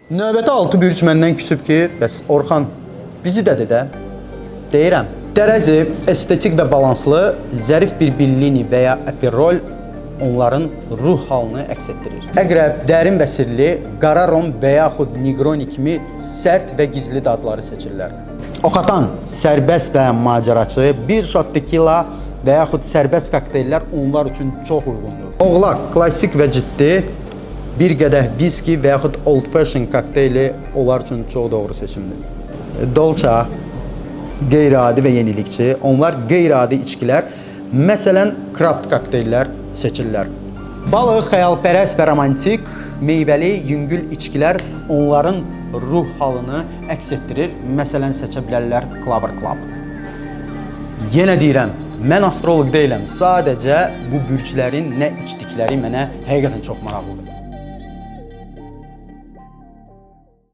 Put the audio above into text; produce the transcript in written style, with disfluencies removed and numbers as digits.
Növbəti 6 bürc məndən küsüb ki, bəs Orxan bizi də de də. Deyirəm. Tərəzi estetik və balanslı, zərif bir billini və ya aperol onların ruh halını əks etdirir. Əqrəb dərin və sirli, qara rom və yaxud Negroni kimi sərt və gizli dadları seçirlər. Oxatan sərbəst və macəraçı, bir şot tekila və yaxud sərbəst kokteyllər onlar üçün çox uyğundur. Oğlaq klassik və ciddi, bir qədəh viski və yaxud old fashion kokteyli onlar üçün çox doğru seçimdir. Dolça qeyri-adi və yenilikçi. Onlar qeyri-adi içkilər, məsələn, craft kokteyllər seçirlər. Balıq xəyalpərəst və romantik, meyvəli, yüngül içkilər onların ruh halını əks etdirir. Məsələn, seçə bilərlər Clover Club. Yenə deyirəm, mən astroloq deyiləm. Sadəcə bu bürclərin nə içdikləri mənə həqiqətən çox maraqlıdır.